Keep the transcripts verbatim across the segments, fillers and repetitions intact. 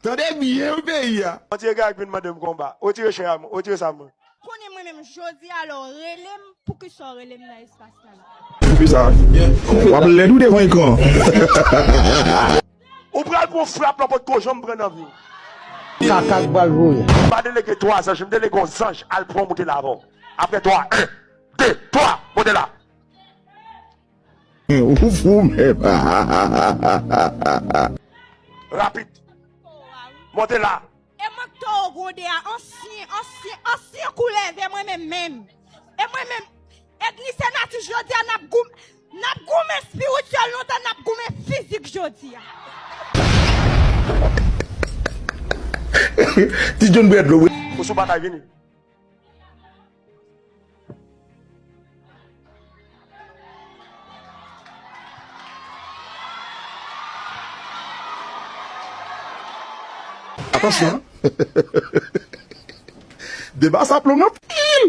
Tande byen wi peyi a. Yon ti egare k vin mande m konba. Retire chè a mwen. Retire sa mwen. Konnen mwen menm jodi a lè w rele m, poukisa w rele m nan espas la la? Poukisa? W ap lèd wi devan ekran. Ou pral pran frap la w potko janm pran nan vi w. Kaka k pral voye. M pa delege twa zanj, m delege yon zanj al pran w moute la avè w. Apre twa, en, de, twa, moute la. Ou fou menm. Rapid. Monte la. E mwen k toro gwonde a ansyen, ansyen, ansyen koulè vè mwen menm menm. E mwen menm, Ednise Natis jodi a n ap gou, n ap goumen espirityèl lontan n ap goumen fizik jodi a. Ti John bwè dlo wi. Ou sou batay vini. Atansyon. Deba sa plonm anpil.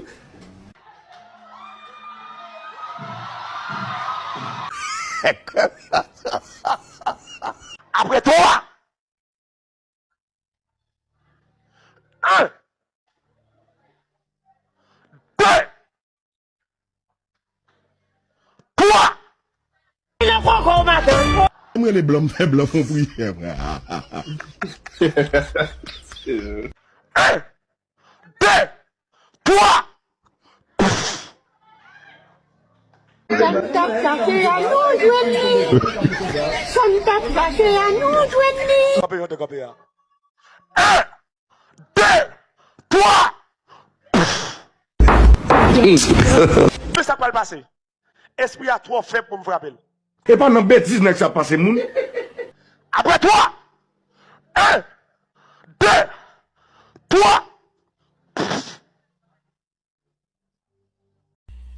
Apre twa. En, de, twa. Nan koko maten. M rele blan, m fè blan fon priyè. En, de, twa. Sa n t ap chache a nou jwenn li. Sa n t ap chache a nou jwenn li. Kanpe jan w te kanpe a. En, de, twa. Men sa k pral pase. Espri a twò fèb pou m frape l. E pa nan betiz nèg sa pase moun. Apre twa. En, de, twa.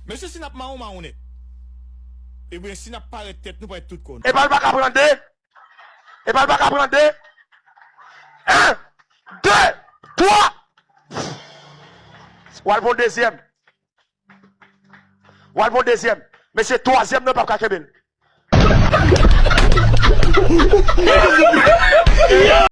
Mesye, si n ap mawon, mawon nèt. Ebyen, si n ap parèt tèt nou, parèt tout kò nou. Epa l pa ka pran de. Epa l pa ka pran de. En, de, twa. W al pran dezyèm. W al pran dezyèm. Mesye, twazyèm nan p ap ka kenbe l.